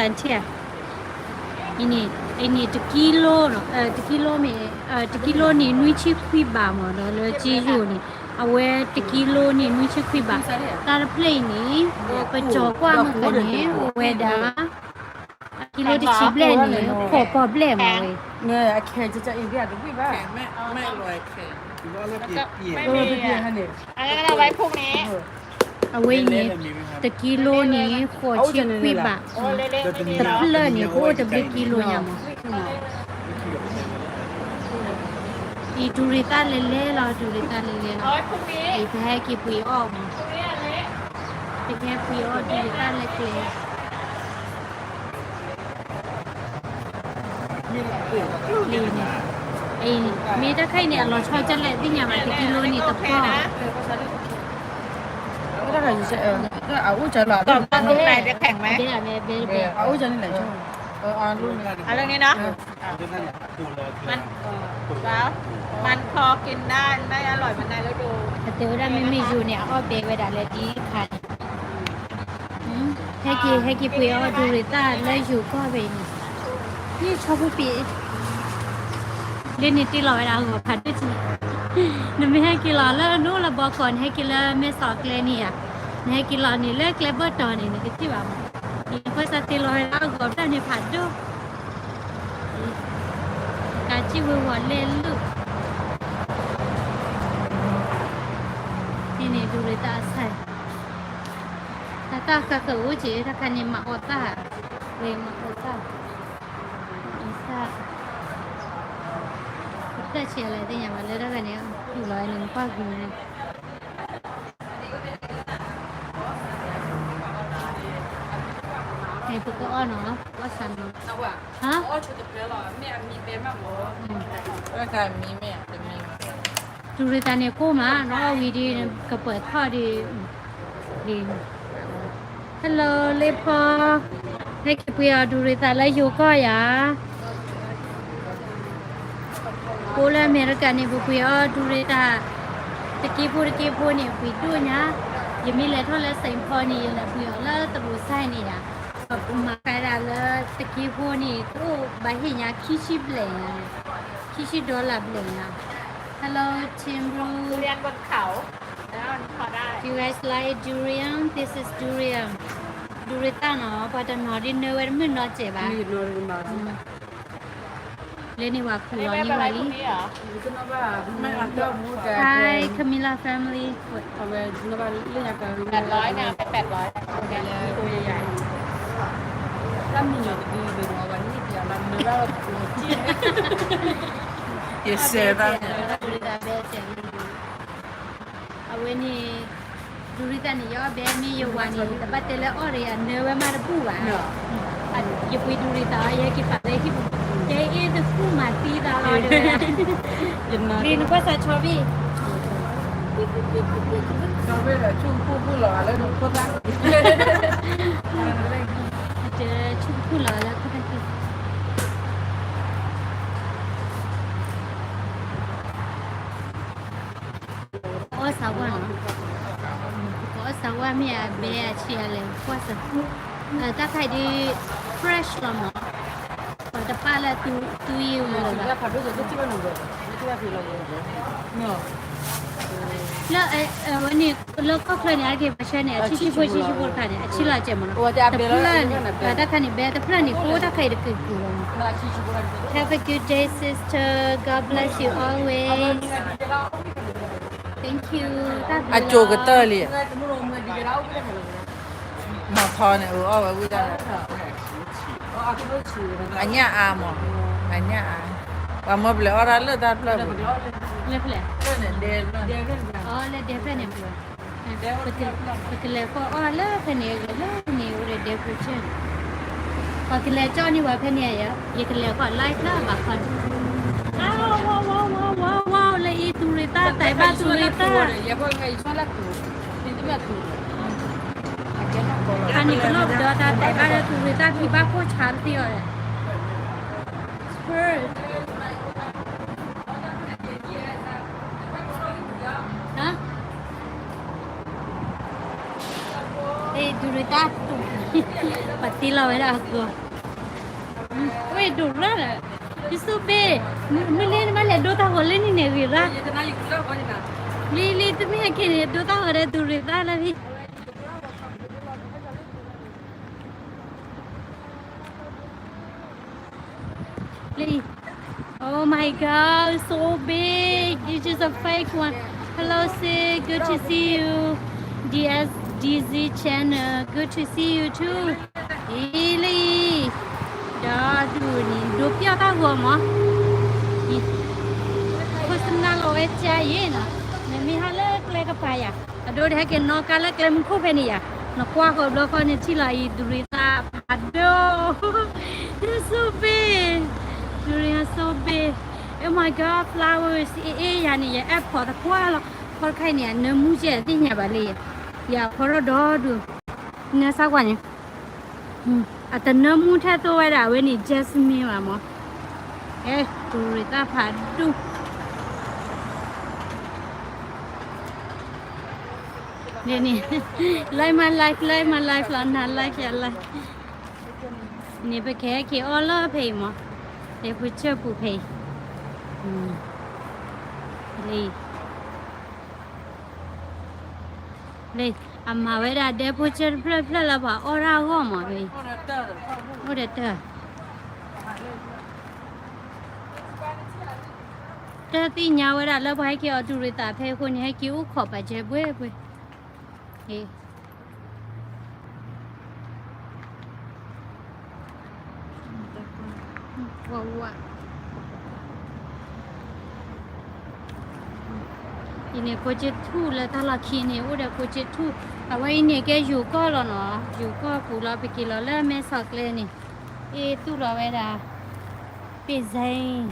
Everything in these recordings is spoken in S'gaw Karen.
အံၤန့ၣ် အံၤန့ၣ် တကံလိ တကံလိမ့ၢ် တကံလိန့ၣ် နွံဆံခွံဘးမး ဒီးလၢက့ယိၤန့ၣ် အဝဲတကံလိန့ၣ် နွံဆံခွံဘး, တၢ်တဖျၢၣ်အံၤန့ၣ် ပကၠီၤကွၢ်မုၢ်ကန့ၣ် အိၣ်ဝဲဒၣ် အကံလိတဆံဘျဲၣ်န့ၣ် ဖှီၣ်ပီၣ်ဘျဲၣ်မးဝဲ အဝဲအံၤန့ၣ် တကံလိန့ၣ် ဃိးဆံခွံဘး, တဖျၢၣ်န့ၣ် ကအိၣ်တဘျုးကံလိညါမး, အံၤဒူရ့ၤသၣ်လဲၤလဲၤလီၤ ဒူရ့ၤသၣ်လဲၤလဲၤလီၤ, အံၤပဟဲက့ၤပှ့ၤအီၣ်မး, ပဟဲပှ့ၤအီၣ်ဒူရ့ၤသၣ်လၢကျဲ မ့ၢ်တၢ်ခါအံၤန့ၣ် အလီၤဆီကလဲၣ်သ့ၣ်ညါဘၣ် တကံလိန့ၣ်တပီၢ်, အအိၣ်ကလီၤ, ဘဲဘဲဘဲ အအိၣ်ကလီၤ, အလၢန့ၣ်နီၤ, มันพอกินได้ มันอร่อย มันได้ฤดู အတဲဝဲဒၣ်မ့မ့ၢ်ယိၤန့ၣ် အအီၣ်ဘဲဝဲဒၣ်လၢဒ်ခါန့ၣ် ဟဲက့ၤ ဟဲက့ၤပှ့ၤအီၣ်ဒူရ့ၤသၣ်လၢယိၤကီၢ်ဖဲအံၤန့ၣ်, ယဆီဖိပံး, လၢန့ၣ်တ့လီၤဝဲဒၣ်အဂီၤဖးဒိၣ်ဆံ, နမ့ၢ်ဟဲက့ၤလီၤလၢနအိၣ်လၢဘီကီး နဟဲက့ၤလၢမဲၢ်ဆီးကျဲန့ၣ်ဧါ, နဟဲက့ၤလီၤန့ၣ်လၢကျဲဘၢၣ်တီၤန့ၣ် နကထံၣ်ဘၣ်မး, နကွၢ်စၢ်တ့လီၤဝဲဒၣ်အဂီၤဖျၢၣ်န့ၣ်ဖးဒိၣ် ကးစံၣ်ဝ့ၤဝီၤလဲၣ်လၢ န့ၣ်န့ၣ် ဒူရ့ၤသၣ်အဆၣ်, တၢ်သၣ်ဃၣ်ဃၣ်အိၣ်က့ၤ တၢ်ခါန့ၣ် မၤအီၣ်သၣ်, ဝဲမၤအီၣ်သၣ်, အီၣ်သၣ်, တၢ်ဆံးအလဲၣ်သ့ၣ်ညါဘၣ် လၢတၢ်ခါန့ၣ် တူၢ်လီၤန့ၣ် နကွၢ်ကွံာ်န့ၣ် ပကအီၣ်နီၤ, ပကအီၣ်ဆၣ်နီၤ, ဟါ, ဒူရ့ၤသၣ်န့ၣ်ကိၢ်မး နအီၣ်ဝံၤဒီး ကပှဲၤထီၣ်ဒီး Hello လ့ဖီ, ဟဲက့ၤပှ့ၤအီၣ်ဒူရ့ၤသၣ်လၢယိၤကီၢ်ယၤ, ကိးလၢအမဲရကၤန့ၣ် ပပှ့ၤအီၣ်ဒူရ့ၤသၣ် တက့ဖိတက့ဖိန့ၣ် ပှ့ၤဒိၣ်ညါ, ယမ့ၢ်လဲၤထီၣ်လၢ Saint Paul န့ၣ် ယလဲၤပှ့ၤအီၣ်လၢတရူးစဲန့ၣ်ယၤ, ပမၤခါဒၣ်လၢတက့ဖိန့ၣ် တအိၣ်ဘၣ်ဟ့ၣ်ညါ ခံဆံဘျဲၣ်ညါ, ခံဆံ dollar ဘျဲၣ်ညါ, Hello Timbru, you guys like durian? This is durian, ဒူရ့ၤသၣ်နီၤ, ပှၤတနီၤဒ်နၢဝဲတမုၢ်နီတစဲးဘၣ်, လၢန့ၣ်ဝဲခူၣ်လီၤန့ၢ်ဝဲလံ, Hi Camila family, ယစဲးဘၣ် အဝဲန့ၣ် ဒူရ့ၤသၣ်န့ၣ် ယအီၣ်ဘဲမ့ၢ်ယဝၤန့ၣ် တဘၣ်တဲလၢအီၣ်ဒီးယၤ နၢဝဲမးတဘူၣ်ဘၣ်, ယပှ့ၤဒူရ့ၤသၣ်အီၤ ယဟဲက့ၤပာ်လၢဟံၣ်ပူၤ, တဲအ့ၣ်တဘူၣ်မၤသံသးလီၤတဲဝဲဒၣ်, လံနကွၢ်စးဆီဘံၣ်, ဆူၣ်ဖူၣ်ဖူၣ်လီၤလၢနခိၣ်သၣ်, ဆူၣ်ဖူၣ်ဖူၣ်လီၤလၢခိၣ်သၣ်ခံ အီၣ်စးဝါနီၤ, ပကအီၣ်စးဝါမ့ၢ်အဘဲအဆံးအလဲၣ် ကွၢ်စး, တၢ်ခါအံၤဒ် fresh လီၤမး, ပှၤတပာ်လၢသူအံၤဝံၤလီၤ, လၢအဝဲန့ၣ် လၢကီၢ်ချၢန့ၣ် အါတက့ၢ်ပှၤဆှၢန့ၣ် အဆံးဆံးဖိဆံးဆံးဖိတခါန့ၣ် အဆံးလီၤစဲးမးနီၤ, တဖျၢၣ်န့ၣ် တၢ်ခါန့ၣ် ဘဲတဖျၢၣ်န့ၣ် ကိးတၢ်ခါအံၤတက့ၢ်က့ၢ်လီၤမး, Have a good day sister, God bless you always. Thank you. အကၠိကတၢၢ်လံ, မၤထီန့ၣ် အအီၣ်ဝဲဝံၤတၢ်, အညၣ်အါမး, အညၣ်အါ, ပှၤမၢပလဲၤအီၣ်တၢ်လၢတၢ်ဖျၢၣ်ပူၤ, လၢဖျၢၣ်, လၢဒဲဖျၢၣ်န့ၣ်ပူၤ, ပကလဲၤဃီအီၣ်လၢဖဲန့ၣ်ဂ့ၤ လၢန့ၣ်အိၣ်ဒီးဒဲဖျၢၣ်န့ၣ်, ပကလဲၤကၠီန့ၢ်ဝဲဖဲန့ၣ်, ယကလဲၤဃီ live လၢအဘၣ်ဃီ, ဝါ ဝါ ဝါ ဝါ ဝါ လၢအံၤသူၣ်ရ့ၣ်သၣ် တၢ်ဘၣ်သူၣ်ရ့ၣ်သၣ်, ခါန့ၣ်ကလီၢ်ပဒီတၢ်တၢ်ဘၣ်လၢသူၣ်ရ့ၣ်သၣ်ဖံးဘၣ်ခိၣ်ဆါတသ့အီၤဒီး, သူၣ်ရ့ၣ်သၣ်တူၢ် ပှၤသ့လီၤဝဲဒၣ်အဂီၤ, ဝဲဒိၣ်ရၣ်လၢ, ယဆိဘ့ၣ်, မုၢ်လ့နဘၣ်လဲၤဒိတၢ်ဂီၤလၢနံၣ်န့ၣ်ဂ့ၤရၣ်, လံလံတမ့ၢ်ဟဲက့ၤန့ၣ် ဒိတၢ်ဂီၤဒီးသူၣ်ရ့ၣ်သၣ်လၢဖံ Please. Oh my God, so big. It's just a fake one. Hello, sis. Good to see you. D S D Z channel. Good to see you too. အံၤလံ, ဒီးဒူၣ်န့ၣ် ဒိးပျီၢ်တၢ်ဂီၤမး, ခိစနၢ်လီၤဝဲကါယ့ၣ်နီၤ, နမ့ၢ်ဟးလၢကျဲကပၤယၤ, အဒိဒ်ဟဲက့ၤနီၣ်ကါလၢကျဲမုၢ်ခိၣ်ဖဲန့ၣ်ယၤ, နကွၢ်ဃီဘျီဃီန့ၣ်ထံၣ်လီၤအံၤ သူၣ်ရ့ၣ်သၣ်ဖးဒိၣ်, ယဆိဘ့ၣ်, သူၣ်ရ့ၣ် so big. Oh my God, flowers. အ့ၣ်အ့ၣ် ယၤန့ၣ် ယအဲၣ်ဖီသကွၢ်လီၤ, ဖီတခါအံၤန့ၣ် အနၢမူကဲသ့ၣ်ညါဘၣ်လံ, ယၤဖီထီၣ်ဒီဒူၣ်, နၢ်ဆါကွၢ်န့ၣ် အတနၢမူထဲသိဝဲဒၣ်အဝဲန့ၣ် jasmine ဘၣ်မး, အဲ သူၣ်ရ့ၣ်သၣ်ဖးဒိၣ်, န့ၣ်န့ၣ်, like my life, like my life လီၤ နၤ like ယၤ like, န့ၣ် ပကဟဲက့ၤအီၣ်လၢဖဲအံၤမး, ဒဲဖိဆၢပူၤဖဲအံၤ, လံ လံ အမၤဝဲဒၣ်ဒဲဖိဆၢတဖျၢၣ်ဖျၢၣ်လၢ ပှၤအီၣ်တၢ်အဂီၢ်မး, အိၣ်ဒီးတၢ်, တၢ်သ့ၣ်ညါဝဲဒၣ်လၢပှၤဟဲက့ၤအီၣ်သူၣ်ရ့ၣ်သၣ်ဖဲအဃိန့ၣ် ဟဲက့ၤအိၣ်ခိးပာ်စဲဘှဲဘှဲ, ဝးဝး, အံၤန့ၣ် ကိးက့ထူၣ်လၢတၢ်လီၢ်ခံန့ၣ် အိၣ်ဒီးကိးက့ထူၣ်, အဝဲအံၤန့ၣ်ကဲယိၤကီၢ်လီၤနီၤ, ယိၤကီၢ်ပူၤလီၤ ပက့ၤလီၤလၢမဲဆီးကျဲန့ၣ်, အ့ၣ်သူၣ်လီၤဝဲဒၣ်, ပ့ၢ်စဲအံၤ,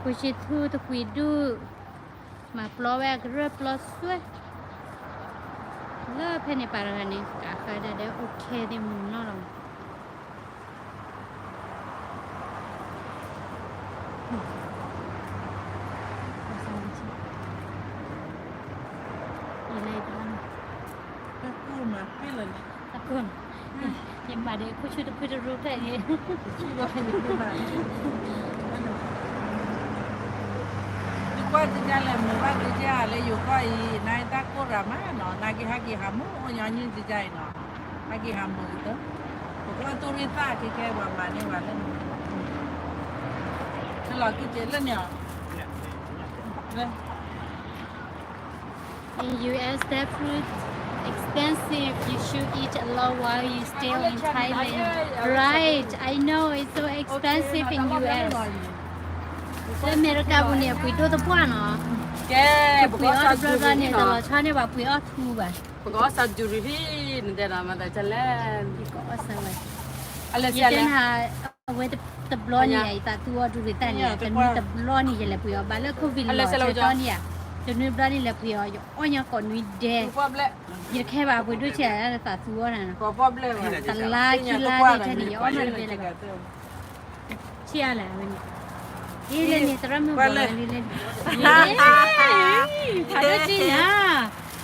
ကိးက့ထူၣ်တကွံဒူၣ်, မၤပျီဝဲအကရၢၢ်ပျီစွဲ, လၢဖဲန့ၣ်ပာ်တဂၤန့ၣ် ကးဃာ်ဒၣ်ဒီးအိၣ်ခဲသ့ၣ်မုၢ်နီၢ်လီၤ. ယမၤဒီးခိၣ်ဆူၣ်တဖုတရူၢ်ဖျဲၣ်န့ၣ်, နကွၢ်တယါလဲၣ် မုာ်ဘၣ်တယါလၢယိၤကီၢ်အံၤ နတၢ်ကိၢ်ရၤမးနီၤ, နက့ၤဟဲက့ၤဟးမုာ်အိၣ်ညီနုၢ်တယါအံၤနီၤ, ဟဲက့ၤဟးမုာ်ကတၢၢ်, ပကအီၣ်သူၣ်ရ့ၣ်သၣ်ခဲကဲပှၤမၤန့ၢ်ဝဲလၢ နလီၤက့ၤကဲလၢန့ၣ် In U S, that food expensive. You should eat a lot while you stay in Thailand. Right, I know it's so expensive in U S. လၢအမဲရကၤပူၤန့ၣ် အပှ့ၤဒိၣ်တပှၢ်နီၤ. ကဲပှ့ၤအီၣ်တဘျီဘျီန့ၣ် တလီၤဆီန့ၣ် ပှၤပှ့ၤအီၣ်ထူဘၣ်. ပကအီၣ်စးဒူရံၤဖံန့ၣ်တဲဒီး မၤသးကလဲၣ်, ပကအီၣ်စးဝဲ, ယတဲနၤ အဝဲတဘျီန့ၣ် ယသးသူအီၣ်ဒူရ့ၤသၣ်န့ၣ် တနွံတဘျီန့ၣ် ယလဲၤပှ့ၤအီၣ်ဘၣ်လၢ COVID လီၤဆဲတီန့ၣ်ဧါ, တနွံတဘျီန့ၣ် လဲၤပှ့ၤအီၣ် ယအီၣ်ညါကိးနွံဒဲး, ယတခဲဘၣ် ပှ့ၤဒိၣ်ဆံးသးသူအီၣ်နၤနီၤ, တလါခံလါန့ၣ် ထဲန့ၣ် ယအီၣ်မးတဘဲလၢၤဘၣ်. ဆံးအါလဲၣ်ဝဲန့ၣ်, အ့ၣ်လၢန့ၣ် သရၣ်မုၣ်ဘီလံလဲၣ်, ဖးဒိၣ်ကံနၤ,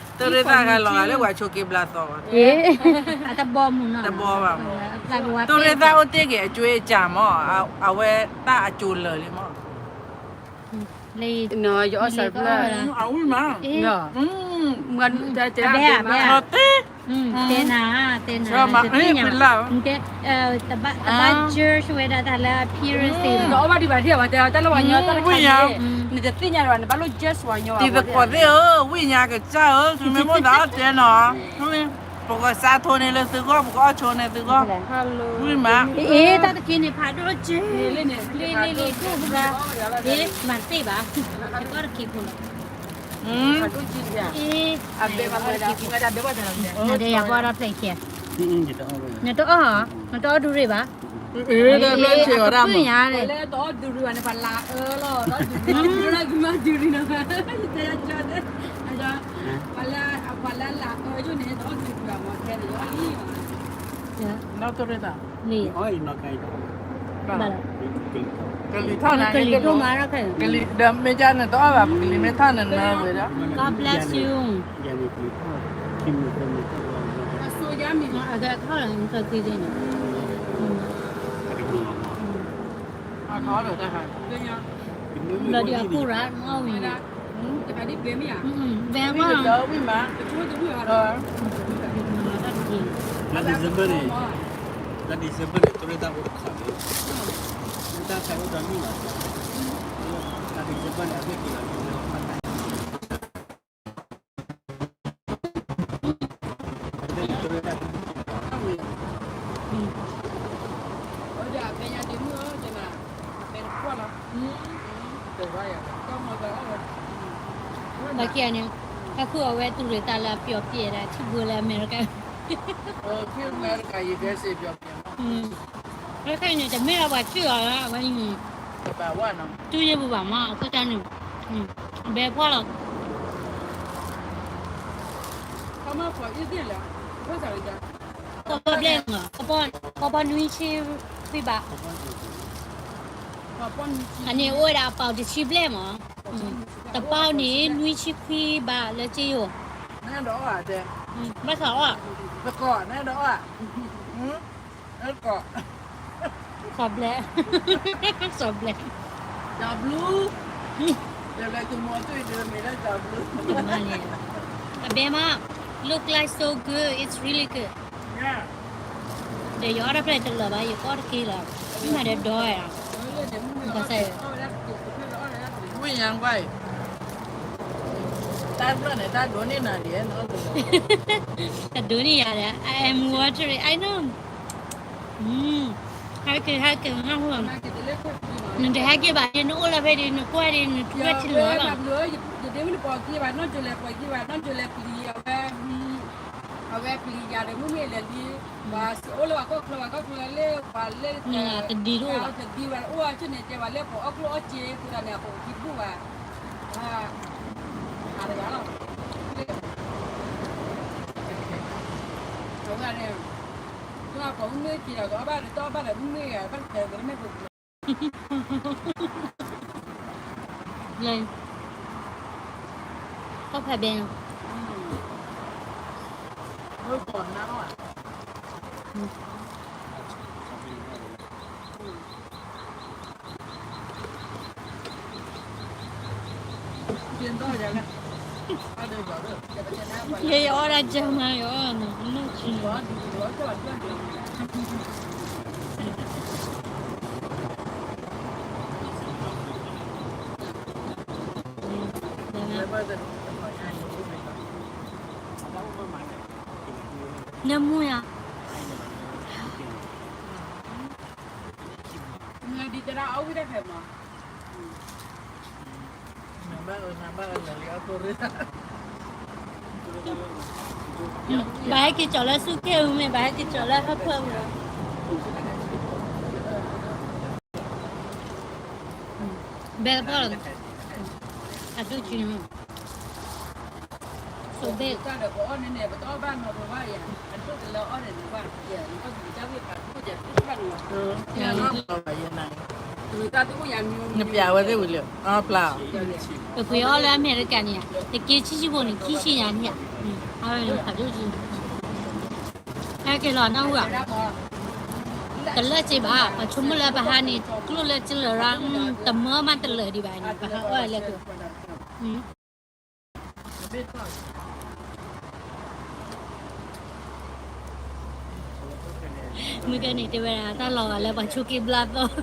သူၣ်ရ့ၣ်သၣ်ဂၤလီၤဂာ်လၢပှၤဆိးက့ဘျါသီ, အတဘီမုၢ်နီၤ, တဘီဘၣ်မး, သူၣ်ရ့ၣ်သၣ်အိၣ်တ့ၢ်က့ၤအကၠိအကၠၢ်မး, အဝဲတၢ်အကၠိလၢာ်လံမး, လၢယအီၣ်စးဘျါ, အဝံၣ်မး, တဲနၤ, တဲနၤ, တဘၣ် judge ဝဲဒၣ်တၢ်လၢ appearance သ့ၣ်, နတသ့ၣ်ညါဘၣ် နဘၣ်လိၣ် judge ပှၤညီဘၣ်, တံၤသကိးသ့ၣ်ဧၢ, ဝံၣ်ညါကစၢ်ဧၢ, သုမ့ၢ်မိၣ်သးအီၣ်တဲနီၤ, ပကစးထိးန့ၢ်လၢသုဂီၢ်, ပကအီၣ်ဆိးန့ၢ်သုဂီၢ်, ဝံၣ်မး, အ့ တၢ်တက့ၢ်န့ၣ် ဖးဒိၣ်က့, လံလံလံ, မၤတသ့ဘၣ်, ယကအီၣ်တက့ၢ်ဖိလီၤ, အဘဲဘၣ်, နဒီးယၤပအီၣ်တၢ်ဖျဲၣ်ခံ, နတအီၣ်, နတအီၣ်ဒူရ့ၣ်ဘၣ်, အကပၢၢ်ညါလဲၣ်, တအီၣ်ဒူရ့ၣ်ဘၣ်န့ၣ် ပှၤလၢအအၢလီၤ, ဒူရ့ၣ်, ပှၤလၢအလၢအအၢယိၣ်န့ၣ် တအီၣ်ဒူရ့ၣ်ဘၣ်မး, ခဲန့ၣ် အီၣ်လံ, ကလံၤထီၣ်န့ၣ်, ကလံၤဒိၣ်မး, ကလံၤဒီးမ့ၢ်ကန့ၣ်တအီၣ်ဘၣ်, ကလံၤမ့ၢ်ထီၣ်န့ၣ်နၢ်ဝဲဒၣ်, God bless you. အကဲထီၣ်လီၤ နကသံသ့ၣ်န့ၣ်, ဘျီဒ်အကူၣ်ရၣ် မအီၣ်ဝံၤန့ၣ်, ဘဲကွၢ်, တၢ် December န့ၣ်, တၢ် December န့ၣ် တရ့တၢ်အိၣ်တခါန့ၣ်, တၢ်ဆါအိၣ်ဒီနံၣ်ဘၣ်, တၢ် December န့ၣ် အဝ့ၢ်က့ၤလီၤ ဘၣ်က့ၤန့ၣ်, ဟဲဃုအီၣ်ဝဲတူၢ်ရ့ၣ်တၢ်လၢအပျီပျဲၢ်ဒၣ် ထံဘိလၢအမဲရကၤ, အမဲရကၤန့ၣ် တမ့ၢ်လၢပှၤစုၣ်အီၤလၢအဝဲန့ၣ်, တူၢ်ယဲၢ်ပူၤဘၣ်မး အဃိတၢ်န့ၣ်, ဘဲဖှီၣ်လီၤ. ကဘျဲၣ်မး, ကဘီနွံဆံခွံဘး, အန့ၣ်အိၣ်ဝဲဒၣ်အပီၢ်တဆံဘျဲၣ်မး, တပီၢ်န့ၣ်နွံဆံခွံဘးလၢက့ယိာ်, ဘၣ်သးအီၣ်, စီၤဘျဲၣ်, စီၤဘျဲၣ်, အဘဲမး, look like so good, it's really good. ဒီးယအီၣ်တၢ်ဖျၢၣ်တလၢာ်ဘၣ် ယကအီၣ်တက့ၢ်လီၤ, မ့ၢ်မၤဒီးဒီးဧါ, ကစၢ်ယွၤ, တၢ်ဖျၢၣ်န့ၣ် တၢ်ဒိးန့ၢ်နၤဒ်, တဒိးန့ၢ်ယၤဒီး I am watering, I know. ဟဲက့ၤ ဟဲက့ၤ နတဟဲက့ၤဘၣ်ဒ် နအိၣ်လၢဖဲဒ် နကွၢ်ဒ် နထူၣ်ဝဲထံလီၤလီၤ. ယဒ့မုၣ်တပိာ်က့ၤဘၣ် နီၢ်ကၠိလဲၤပိာ်က့ၤဘၣ် နီၢ်ကၠိလဲၤပျံၤ အဝဲ, အဝဲပျံၤယၤဒီး မုၢ်မ့ၢ်လဲၤလံ, ပှၤအိၣ်လၢပှၤကီၢ်ချၢ ပှၤကီၢ်ချၢလၢပှၤလၢ, တဒံတအိၣ်ဘၣ်, တဒံဝဲအိၣ်အီၤဆ့ၣ်န့ၣ် တဲပှၤလၢပှၤအီၣ်ကျိၣ်အီၣ်စ့ အဃိသတးန့ၣ် အပိာ်က့ၤတဘူၣ်ဘၣ်, အတဂၤလီၤ, အဝဲန့ၣ်, ပှၤမုၢ်မ့ၢ်က့ၤဒီး ကအီၣ်ဘၣ်ဒီး တအီၣ်ဘၣ်ဒီး မုၢ်မ့ၢ်ဂၤ ဘၣ်တၢ်မ့ၢ်ပူၤ, လၢ, တၢ်ဖးဘဲနီၤ, ယဲယအီၣ်ဒၣ်ကၢ်မး ယအီၣ်နီၤ နုၢ်ဆံနီၤ. နမူယၤ, ဘၣ်ဟဲက့ၤကၠီၤလၢဆူၣ်ကဲၣ်အူမ့ၢ် ဘၣ်ဟဲက့ၤကၠီၤလၢဟၢဖၢပူၤလီၤ. ဘဲပီၢ်လီၤ, အဒိၣ်ကံ, ဆိဘ့ၣ်, နပျးဝဲသ့ၣ်ဝံၤလံ, ပပှ့ၤအီၣ်လၢအမဲရကၤန့ၣ်, တက့ၤဆံဆံဖိန့ၣ် ခံဆံညါန့ၣ်, အဝဲန့ၣ်ဖးဒိၣ်ကံ, ဟဲက့ၤလီၤ နၢ်ဟူဧါ, တလၢစ့ဘၣ်, ပှၤဆိကမိၣ်လၢပဟါန့ၣ် ကျိၣ်လၢကလၢၤရၣ်, တမၢမးတလၢာ်ဒံးဘၣ်န့ၣ် ပဟးအီၣ်လၢကျိၣ် မုၢ်ကဲန့ၣ် တဲဝဲဒၣ် တၢ်လီၤဂာ်လၢပှၤဆိးက့ဘျါသီ, အီၣ်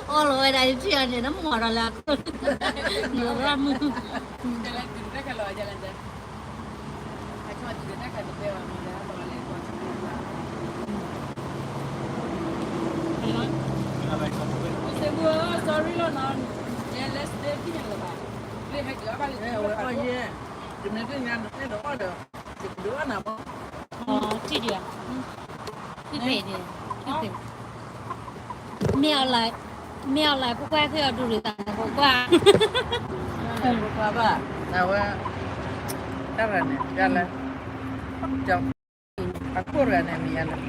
လီၤဝဲဒၣ်ယထံၣ်အီၤန့ၣ် နမီၢ်ဒီးလၢအခိၣ်, ယရၣ်မုၢ် ထံၣ်ဒံးဧါ, ထံၣ်ဖဲန့ၣ်, ထံၣ်ဖဲ, မ့ၢ်အီၤလဲၣ်, မ့ၢ်အီၤလဲၣ် ဖိခွါဃ့အီၤဒူၣ်ရ့ၣ်သး ဖိခွါ, ဖိခွါဘၣ်, အဝဲ, တၢ်ရၤန့ၣ် ယလဲၣ်, အခိၣ်တဂၤန့ၣ် မ့ၢ်ယလဲၣ်,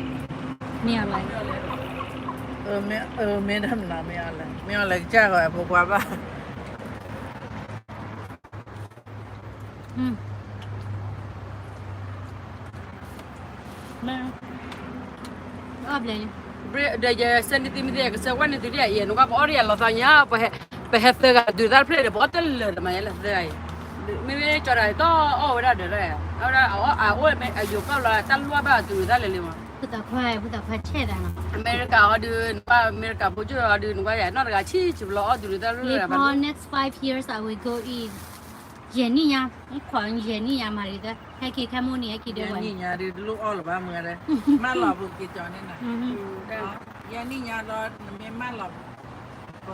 မ့ၢ်အီၤလဲၣ်, မ့ၢ်တမနုၤ မ့ၢ်အီၤလဲၣ်, မ့ၢ်အီၤလဲၣ်ကစၢ်ဂီၤ ဖိခွါဘၣ်. ဒီးယစဲန့ၢ်သုမ့ၢ်သ့ ယကစၢကွၢ်န့ၢ်သုဒ်အံၤ နကွၢ်ပအီၣ်ဒ်ယၤလီၤသးညါ, ပဟဲသၢဂၤဒုးတၢ်တဖျၢၣ်န့ၣ် ပအီၣ်တလၢာ်တမၤညါလၢသၢဂၤအံၤ, မ့မ့ၢ်ကၠီတၢ်အံၤတအီၣ်ဝဲဒၣ်ဒီး အအိၣ်အယိၤကီၢ်လီၤ တၢ်လိၣ်ဘၣ်အီၤဒုးတၢ်လၢာ်လံမး, ဖုသးခွါ ဖုသးခွါဆဲးသးနီၤ, အမဲရကၤအီၤဒုး နကွၢ်အမဲရကၤဖိကၠိအီၤဒုး နကွၢ်ယၤနီၢ်တဂၤဆံးဆံးဘျီ အီၣ်ဒုးတၢ်လၢာ်လံမး, next five years I will go in, ယဲၢ်နံၣ်ညါ, ယဲၢ်နံၣ်ညါမၤဒ်သၢ, ဟဲက့ၤခဲမိၢ်နံၤ ဟဲက့ၤဒဲဝဲ, ယဲၢ်နံၣ်ညါဒုးတလိၣ်အီၣ်လၢၤဘၣ်မုၢ်ဂၤဒဲး, မၢလီၤပူၤက့ၤကၠီန့ၣ်နၤ, ယဲၢ်နံၣ်ညါဒီး နမ့ၢ်မၢလီၤပူၤ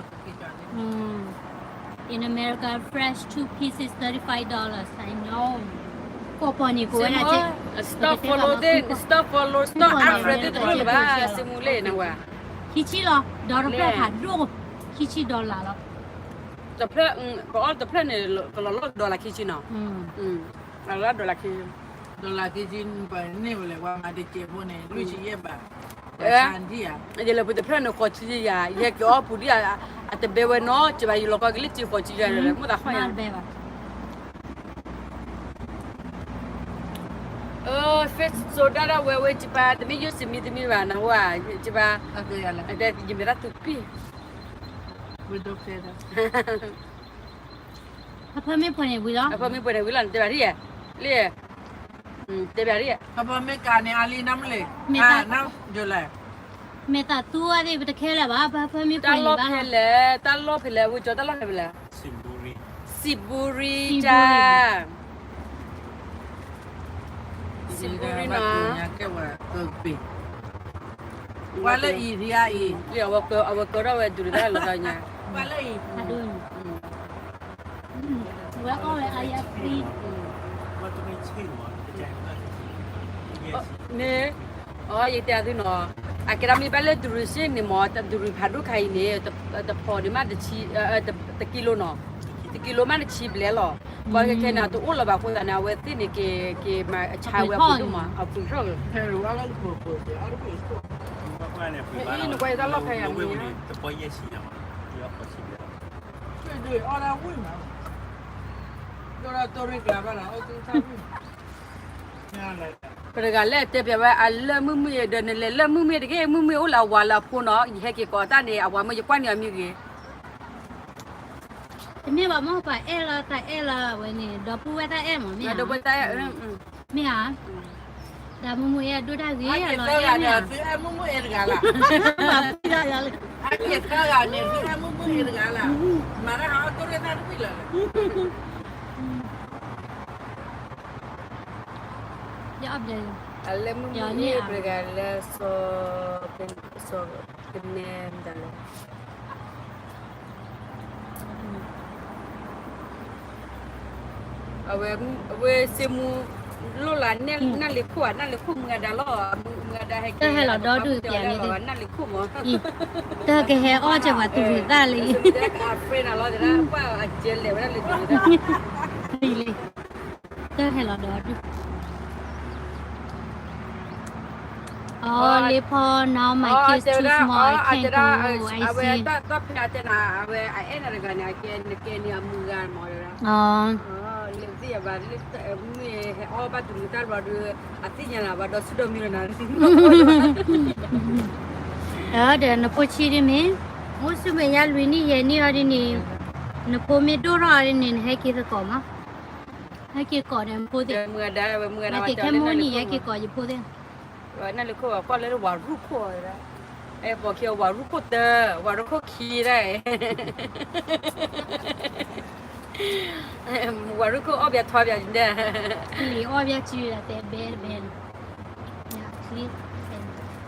In America, fresh two pieces, thirty-five dollars. I know. ကိးပီၤန့ၣ် ကိးဝဲဒၣ်, stop follow, stop follow, stop after သ့ၣ်တဖၣ်လၢၤဘၣ်, စမူလ့ၣ်နဝဲ, ခံဆံလီၤ, ဒီးတဖျၢၣ်ဖးဒိၣ်, ခံဆံ dollar လီၤ, တဖျၢၣ်, ပအီၣ်တဖျၢၣ်န့ၣ် ကလီၤလီၢ် dollar ခံဆံနီၤ, အလီၤ dollar ခံဆံ, dollar ခံဆံ, ပန့ၢ်ဝဲလဲၣ် ပှၤမၤတကဲးဖိန့ၣ် လွံၢ်ဆံယဲၢ်ဘး, ယလဲၤပူၤတဖျၢၣ်န့ၣ် ဃိးဆံယဲၢ်, ယဟဲက့ၤအီၣ်ပူၤဒ် အတဘဲဝဲနီတဘး ယလီၤကီကလံၣ်တံၢ်ဃိးဆံယဲၢ်ဒီး မ့ၢ်သးဃီယၤ, အၢ face soda ဒၣ်ဝဲဝဲ ကပၤ တမ့ၢ်ယိၣ်စမံသမံဘၣ် နဟူဧါ, ကပၤ, ယမ့ၢ်တၢ်သူပံၢ်, အဖၢမ့ၢ်ပှဲၤန့ၣ်ဝံၤလီၤ, အဖၢမ့ၢ်ပှဲၤန့ၣ်ဝံၤလီၤ နတဲဘၣ်ဒ်ယဲ, လၢ, တဲဘၣ်ဒ်ယဲ, အဖၢမ့ၢ်ကၤန့ၣ် အါလံနမ့ၢ်လဲၣ်, မ့ၢ်သးသူဝဲသ့ၣ် ပတခဲလၢာ်ဘၣ်, အဖၢမ့ၢ်ပှဲၤန့ၣ်ဘၣ်, တၢ်လီၢ်ဖဲလဲၣ်, တၢ်လီၢ်ဖဲလဲၣ်, ဝဲကၠီတၢ်လီၢ်ဖဲလဲၣ်, စံးဘူရံ, စံးဘူရံတၢ် စံးဘူရံနီၤ, ပှၤလၢအံၤ, အဝဲကၢထီၣ်ဝဲဒုးတၢ်လီၤသးညါ, ပှၤလၢအံၤ, ဝဲအီၣ်ဝဲအါယါသံ, မ့ၢ်, ယတဲသုနီၤ, အကဲဒၣ်မ့ၢ်ဘၣ်လၢဒုးရံစ့ၢ်န့ၣ်မ့ၢ် ဒုးရံဖးဒိၣ်ခါအံၤန့ၣ်, တဖီန့ၣ်မးတဆံ, တကံလိနီၤ, တကံလိမးတဆံဘျဲၣ်လီၤ, ပှၤခဲခဲန့ၣ် တအိၣ်လၢၤဘၣ်အဃိသတးန့ၣ် အဝဲသ့ၣ်န့ၣ်က့ၤ, က့ၤမၤဆါဝဲအပူၤဒိၣ်မး အပူၤထီၣ်, နကွၢ်တၢ်လီၢ်ဖဲယၤမ့ၢ်, ပတဂၤလၢတဲပျးဝဲ အလၢမုၢ်မုၢ်ဒီးနလဲၤလၢမုၢ်မုၢ်ဒီး နလဲၤလၢမုၢ်မုၢ်တဂ့ၤ, မုၢ်မုၢ်အိၣ်လၢအဝၤလၢအဖိနီၤ, ယဟဲက့ၤကိးတၢ်န့ၣ် အဝၤမ့ၢ်ယကွၢ်န့ၢ်အမံၤဂ့ၤ, တမ့ၢ်ဘၣ်မ့ၢ်ပှၤအဲၣ်လီၤ တၢ်အဲၣ်လီၤဝဲန့ၣ် ဒီပုၢ်ဝဲၢ်တၢ်အဲၣ်မ့ၢ်မ့ၢ်ဧါ, မ့ၢ်ဧါ, တၢ်မုၢ်မုၢ်အဲၣ်ဒိၣ်တၢ်ဂ့ၤလီၤ, မ့ၢ်ဧါ, မုၢ်မုၢ်အဲၣ်တဂၤလၢ်, အကဲသၢဂၤန့ၣ် မုၢ်မုၢ်အဲၣ်တဂၤလၢ်, မၤတၢ်ဟးအီၣ်တိၢ်ရဲၣ်တၢ်တဘ့ၣ်လၢာ်လၢ အလၢမုၢ်မုၢ်န့ၣ် ပတဂၤလၢ စီၤကနဲမတၤလဲၣ်, အဝဲ, အဝဲစ့မူလိၣ်လၢ နၢ်လ့ခိၣ်ဧါ, နၢ်လ့ခိၣ်မုၢ်ဂၤဒါလီၤ, မုၢ်ဂၤဒါဟဲက့ၤ, တၢ်ဟဲလီၤဒီဒူၣ်ပျးန့ၣ်, နၢ်လ့ခိၣ်မး, တၢ်ကဟဲအီၣ်ကၢၤပှၤတူၢ်တၢ်လၢ, အfriendလီၤတဲဒၣ် ပှၤအကဲလဲၤဝဲဒၣ်လၢတူၢ်တၢ် လံ, တၢ်ဟဲလီၤဒီဒူၣ် All Nepal, now my kids too small, I can't go, I see. အဝဲတၢ်ဖဲအတဲနၤ အဝဲအအဲၣ်နၤတဂၤန့ၣ် အကဲနကဲန့ၣ်အမုၢ်ဂၤမး, လၢသ့ၣ်အဘၣ်လၢမုၢ်ဟဲအီၣ်ဘၣ်တူၢ်တၢ်ဘျီဒီး အသ့ၣ်ညါလၢၤဘၣ်ဒီးဆူဒီးမံၤလီၤနၤ, ဒီးနဖိဆံးဒ်မ့ၢ်, အိၣ်ဆူမဲာ်ညါလွံၢ်နံၣ်ယဲၢ်နံၣ်အီၤဒ်န့ၣ်, နဖိမ့ၢ်ဒိၣ်ထီၣ်အီၤဒ်န့ၣ် နဟဲက့ၤသကိးမး, ဟဲက့ၤကိးဒီးနဖိသ့ၣ်, မ့ၢ်က့ၤခဲမိၢ်နံၤ ဟဲက့ၤကိးယဖိသ့ၣ် နၢ်လၢခိၣ်အကွၢ်လၢဝၤရူၢ်ခိၣ်, အဲ ပိာ်ခံဝၤရူၢ်ခိၣ်တၢ, ဝၤရူၢ်ခိၣ်ခံဒၣ်, ဝၤရူၢ်ခိၣ်အီၣ်ဘၣ်ထီဘၣ်ဒဲ, လံအီၣ်ဘၣ်စုတဲဘဲတဘ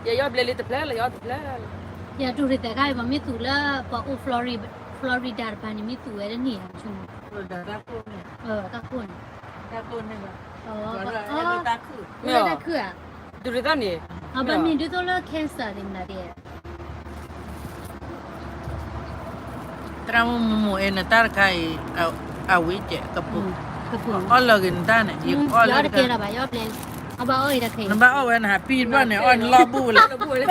ဲ, ယအီၣ်ဘျဲလံတဖျၢၣ်လၢ ယအီၣ်တဖျၢၣ်လၢ, ယတူၢ်ရံသဲးခါအံၤ ပှၤမ့ၢ်သူးလၢပှၤအိၣ် Florida တပၤန့ၣ် မ့ၢ်သူးဝဲတန့ၢ်ဧါ, တၢ်ခိၣ်န့ၣ်, တၢ်ခိၣ်န့ၣ်, တၢ်ခိၣ်ဧါ, ဒုးရံသးန့ၣ်, အဘၣ်မ့ၢ်ဒ်သိးလၢ cancer န့ၣ်မနုၤဒဲး သရၣ်မုၣ်မုၢ်အဲၣ်နတၢ်တခါအံၤ, အဝံၣ်ကဲး, အီၣ်လၢဂ့ၤနတၢ်န့ၣ်, ယအီၣ်လၢတကဲလၢၤဘၣ်, ယအီၣ်ဘျဲ, အဘၣ်အီၣ်အံၤတခါအံၤ, နဘၣ်အီၣ်ဝဲနဟးပံၢ်ဘၣ်န့ၣ် အီၣ်နလီၢ်ဘူၣ်ဝဲလၢ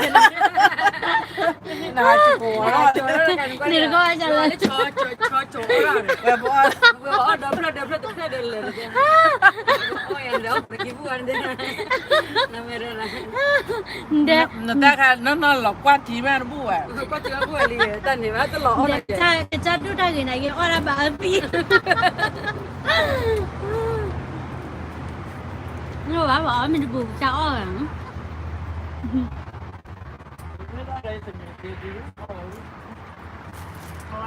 နတကီၢ်လၢ နတၢ်ခါနီၢ်နီၢ်လီၤကွၢ်ထံမ့ၢ်နဘူၣ်ဝဲ, ကစၢ်ဒိၣ်တၢ်ဂ့ၤနာ်က့ အီၣ်ဒၣ်ဘၣ်အပံၤ လိၣ်ဘၣ်ဘၣ်အီၣ်မ့ၢ်တဘူးကစၢ်အီၣ်ဂၤ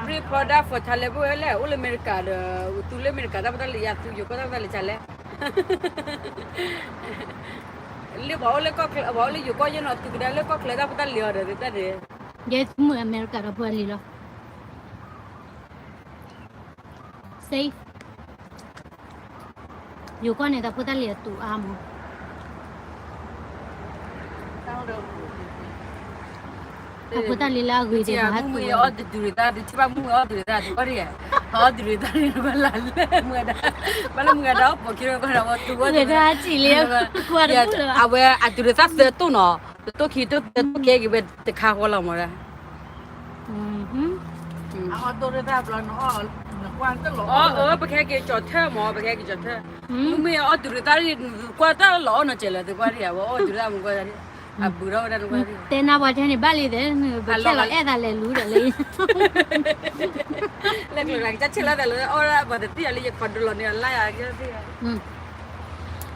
Bring product for Thailand ပဝဲလဲၣ် အိၣ်လၢအမဲရကၤဒီး သူလၢအမဲရကၤတၢ်ဖိတၢ်လံၤ ယသူယိၤကီၢ်တၢ်ဖိတၢ်လံၤ Thailand လၢပှၤအိၣ်လၢကီၢ်ချၢ ပှၤအိၣ်လၢယိၤကီၢ်ယဲၢ်နီၤ သူကဒါလၢကီၢ်ချၢတၢ်ဖိတၢ်လံၤအီၤဒီး တၢ်န့ၣ် ယဲမုၢ်အမဲရကၤဒီးဖိတၢ်လံၤလီၤ safe ယိၤကီၢ်န့ၣ် တၢ်ဖိတၢ်လံၤအတူးအါမး တၢ်ဖိတၢ်လံၤလၢအဂ့ၤဒံး မုၢ်မ့ၢ်အီၣ်တဒုးရသၣ် တထံၣ်ဘၣ်မုၢ်မ့ၢ်အီၣ်တဒုးရသၣ် တကီၢ်တဂၤ အီၣ်တဒုးရသၣ်န့ၣ် ဘၣ်လၢမုၢ်ဂၤဒၣ် ဘၣ်လၢမုၢ်ဂၤဒၣ်အီၣ်ပိာ်ခံ တဂၤဒၣ်အီၣ်တဒုးရသၣ် အဝဲအဒုးရသၣ်သၢတိၢ်နီၤ တတိၢ်ခံတိၢ်သၢတိၢ်ကဲက့ၤဝဲတခါဃီလီၤမးဒၣ် အီၣ်တဒုးရသၣ်ဘျီနအီၣ်နကွၢ်တလီၤ အီၣ်အၢ ပခဲက့ၤကၠီၤထၢၣ်မး ပခဲက့ၤကၠီၤထၢၣ် မုၢ်မ့ၢ်အီၣ်တဒုးရသၣ် ကွၢ်တၢ်လီၤအီၣ်နီၤ ကဲးလၢာ်သ့ၣ်ကွၢ်တဂၤ ဝဲအီၣ်တဒုးရသၣ်မုၢ်ကွၢ်တၢ် အဘူးထီၣ်ဝဲဒၣ်နကွၢ်တၢ် တဲနၤပှၤထဲန့ၣ်ဘၣ်လံသ့ၣ် ပဆဲးလီၤအဲၣ်သးလဲၤလူဒီးလၢ လဲၤကျိၤကစၢ်ဆဲးလီၤသးလၢအီၣ်ဒၣ်ပှၤတသ့ၣ်ညါလၢယခီဒုးလီၤန့ၣ် အလၢယကသ့ၣ်ညါ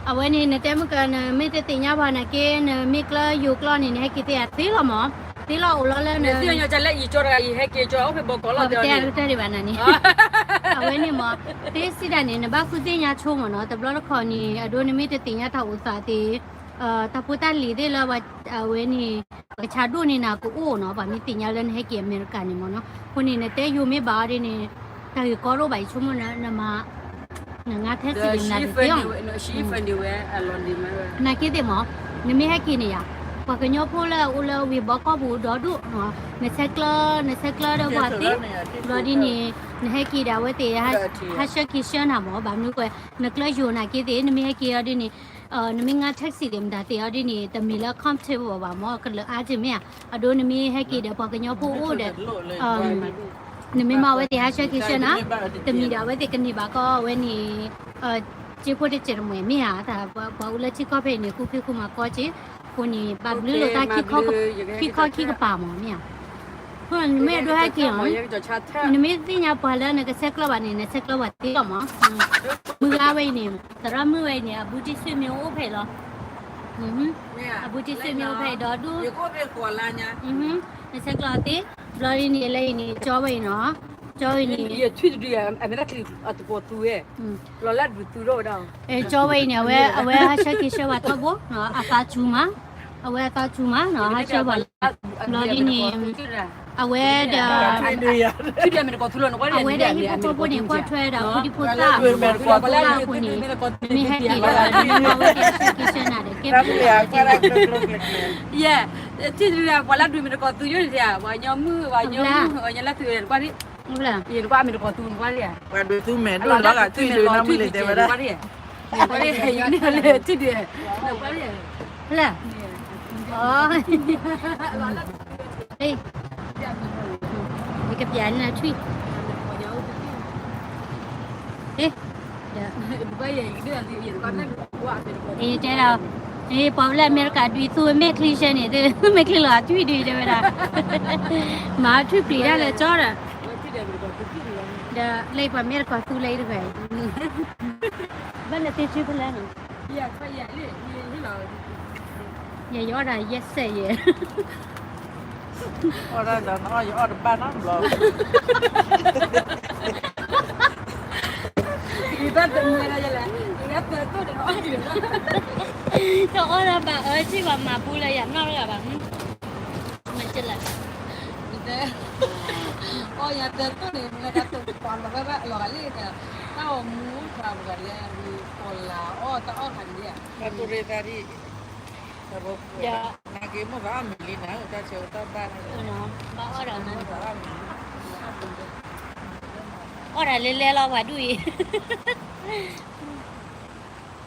အဝဲန့ၣ် နတဲမုၢ်က နမ့ၢ်တသ့ၣ်ညါဘၣ်နာ်က့ နမ့ၢ်ကျၢယိၤကျီၢ်န့ၣ် နဟဲက့ၤသ့ၣ်ညါသ့လီၤမး သ့လီၤအိၣ်လီၤလၢန သ့ၣ်ညါလၢယကၠီတဂၤ ယဟဲက့ၤကၠီအိၣ်ဖဲဘီကီးလီၤ တဲတၢ်တဘၣ်နၤန့ၣ် အဝဲန့ၣ်မး သ့စံးဒၣ်န့ၣ် နဘၣ်ဃုသ့ၣ်ညါဆိမးနီၤ တဘျီတခီၣ်န့ၣ် အဒိနမ့ၢ်တသ့ၣ်ညါတၢ်အိၣ်သးသ့ တၢ်ဖိတၢ်လံၤသ့ၣ်လၢ အဝဲန့ၣ် ပကဆါဒိၣ်န့ၢ်နၤကအိၣ်နီၤ ပှၤမ့ၢ်သ့ၣ်ညါလၢနဟဲက့ၤအမဲရကၤန့ၣ်မးနီၤ အဃိန့ၣ် နတဲယိၤမ့ၢ်ဘၣ်အီၤဒ်န့ၣ် တၢ်ဂ့ၢ်ကီဒိၣ်ဘၣ် ယဆိကမိၣ်နမၤ နငါထဲစံးလံမနၤတသ့အီၤ နာ်က့သ့ၣ်မး နမ့ၢ်ဟဲက့ၤန့ၣ်ယါ ပှၤကညီဖိလၢအအိၣ်လၢဝ့ၢ်ဘီကီၢ်ပူၤဒီဒိၣ် နဆဲးကျၢ နဆဲးကျၢဒီးပှၤသ့ ဘျီဒ်န့ၣ် နဟဲက့ၤဒီးအဝဲသ့ၣ် ဟးဆှၢက့ၤဆှၢနၤမး ဘၣ်မနုၤကွဲ နကျၢယိၤနာ်က့သ့ၣ် နမ့ၢ်ဟဲက့ၤအီၤဒ်န့ၣ် နမ့ၢ်ငါ taxi သ့ၣ်မတၤသ့ၣ်အီၤဒ်န့ၣ် တမ့ၢ်လၢ comfortable ဘၣ်မး ကလၢအါတမ့ၢ်ဧါ အဒိနမ့ၢ်ဟဲက့ၤဒီးပှၤကညီဖိအိၣ်ဒီး နမ့ၢ်မၤအဝဲသ့ၣ်ဟးဆှၢက့ၤဆှၢနၤ တမံၤဒီးအဝဲသ့ၣ်ကန့ၢ်ဘၣ်ကီးအဝဲန့ၣ် စ့ဖိတစဲးတမှဲၤမ့ၢ်ဧါ ပှၤအိၣ်လၢထံကီၢ်ဖဲအံၤန့ၣ် ဃုဖံးဃုမၤကီက့ၤ အဃိန့ၣ် ဘၣ်ဘျုးလိာ်တၢ်ခံခီခံခီခံကပၤမးမ့ၢ်ဧါ နမ့ၢ်အဲၣ်ဒိးဟဲက့ၤအီၤ နမ့ၢ်သ့ၣ်ညါပှၤလၢနကဆဲးကျၢဘၣ်န့ၣ် နဆဲးကျၢဘၣ်သ့လီၤမး မုၢ်ဂၤဝဲအံၤန့ၣ် သရၣ်မုၣ်ဝဲအံၤန့ၣ် အဘူးတံၢ်ဆွေမျိုးအိၣ်ဖဲအံၤလီၤ အဘူးတံၢ်ဆွေမျိုးအိၣ်ဖဲအံၤဒီးဒူ နဆဲးကျၢအီၤသ့ ဘျီဒ်န့ၣ်လၢအံၤန့ၣ် ကၠီဝဲအံၤနီၤ ကၠီဝဲအံၤန့ၣ် ထွံၣ်တဒု အမဲာ်တၢ်ချံ အတကိးသူဝဲ လီၤလၢဒုးသူထီၣ်ဝဲဒၣ် ကၠီဝဲအံၤန့ၣ် အဝဲ အဝဲဟးဆှၢက့ၤဆှၢဝဲထီဘိ အသးစူၤမး အဝဲအသးစူၤမးနီၤ ဟးဆှၢဝဲ ဘျီဒ်န့ၣ် အဝဲဒီး အဝဲဒီးဟံၣ်ဖိဃီဖိန့ၣ် ကွၢ်ထွဲဒီးဖိဒံဖိသၣ် ဖိဒံဖိသၣ်အဃိန့ၣ် မ့ၢ်ဟဲက့ၤဒီး မ့ၢ်မၤဝဲသ့ၣ်ဟးဆှၢက့ၤဆှၢနၤဒီး ကဲဘျုး ယဲ ထံၣ်တဒု ပှၤလၢဒုးမ့ၢ်တကိးသူယိၣ်န့ၣ် ပှၤညီမုၣ် ပှၤညီမုၣ် ပှၤညီလၢသူန့ၣ် ကွၢ်ဒ် ယကွၢ်မ့ၢ်တကိးသူနကွၢ်ဒ် ပှၤဒုးသူမဲာ်ဒိၣ်လီၤဂာ် ထွံၣ်ဒုးနီၢ်မုၢ်လံတဲဝဲဒၣ် လၢ ယကပျးနၤထွံၣ် တဲဒၣ် ပှၤလၢအမဲရကၤဒုးသူ မ့ၢ်ချံဆၢန့ၣ် မ့ၢ်ချံလီၤထွံၣ်ဒုးတဲဝဲဒၣ် မၤထွံၣ်ပျံၤတၢ်လၢကၠီဒီး ဒီးလၢပှၤမဲရကၤသူလၢအံၤတဂၤ ဘၣ်လၢသ့ၣ်ထွံၣ်ဖဲလဲၣ်နီၤ ယယအီၣ်ဒၣ်ယဲစဲးယဲ အီၣ်ဒၣ်ဒီးနအီၣ်ယအီၣ်တဘၣ်နီတဘျီ ယဘၣ်တမုာ်ဒၣ်ယလဲၣ် ယဘၣ်သၢတိၢ်ဒီးအီၣ်ယလဲၣ် တအီၣ်ဒၣ်ဘၣ်အၢ စံၣ်ပှၤမၤဘူလၢယၤနီၢ်ရၣ်ဘၣ် မ့ၢ်ကလဲၣ် အီၣ်ယၤသၢတိၢ်န့ၣ် မ့ၢ်ဒၣ်တပာ်လီၤဝဲဘၣ်လီၤဂာ်လံ တၢ်အီၣ်မူပှၤပှၤလၢ ကီၤလၤအီၣ်တၢ်အီၣ်ခါန့ၣ် ဘၣ်တူၢ်ရ့ၣ်သၣ်ဒံၣ် နာ်က့မိၢ်ပှၢ်အီၣ်မံၤလံနၤ တၢ်ဆၢကတီၢ်ဘၣ် ဘၣ်အီၣ်ဒီး အီၣ်ဒၣ်လဲၤလဲၤလီၤ ပှၤဒူၣ်အံၤ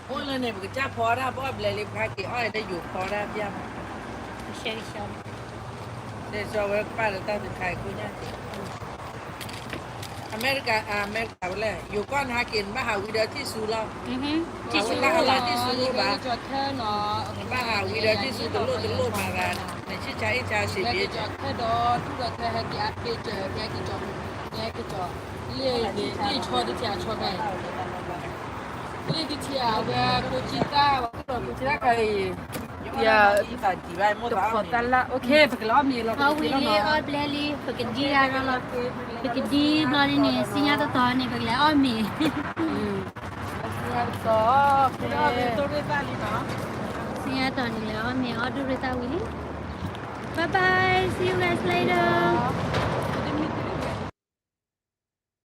အိၣ်လၢန့ၣ် ပကစၢ်ဖီတၢ်ဘီၣ်ဘျဲၣ်လံ ပဟဲက့ၤအီၣ်လၢယိၤဖီတၢ်ပျၢ်မး ကဆှဲကဆှီ ကဲ စီၤဝဲပာ်လၢတၢ်တခါအံၤကိညါက့ၤ အမဲရကၤ အမဲရကၤဝဲလဲၣ် ယိၤကီၢ်နဟးက့ၤ နဘၣ်ဟးဝံဒီးထံၣ်ဆူလီၤ. အဝဲတၢ်ဟးလၢထံၣ်ဆူအိၣ်ဘၣ်, နဘၣ်ဟးဝံဒီးထံၣ်ဆူတလိၣ်တလိၣ်မၤသး, နဆံၣ်ဆါအ့ၣ်ဆါစံးဘ့ၣ်, ကဲ လ့ၣ်ဒ်ဆီတထံၣ်အဆီခါအံၤ, လ့ၣ်ဒ်ထံၣ်အဝဲကိးကံတၢ်, ကိးကံတၢ်ခါအံၤ, ယတဖီၣ်တၢ်လၢ OK ပကလဲၤအီၣ်မ့ၤလီၤ. အီၣ်ဝံၤလံ အီၣ်ဘျဲလံ ပကဒံရၢ်လီၤ. ပကဒံဘျီဒ်န့ၣ် ဆူညါတတီၤန့ၣ် ပကလဲၤအီၣ်မ့ၤ. ဆူညါတတီၤ ဆူညါတတီၤန့ၣ် လဲၤအီၣ်မ့ၤအီၣ်ဒိၣ်ရ့ၣ်သၣ်ဝံၤလံ. Bye bye, see you guys later.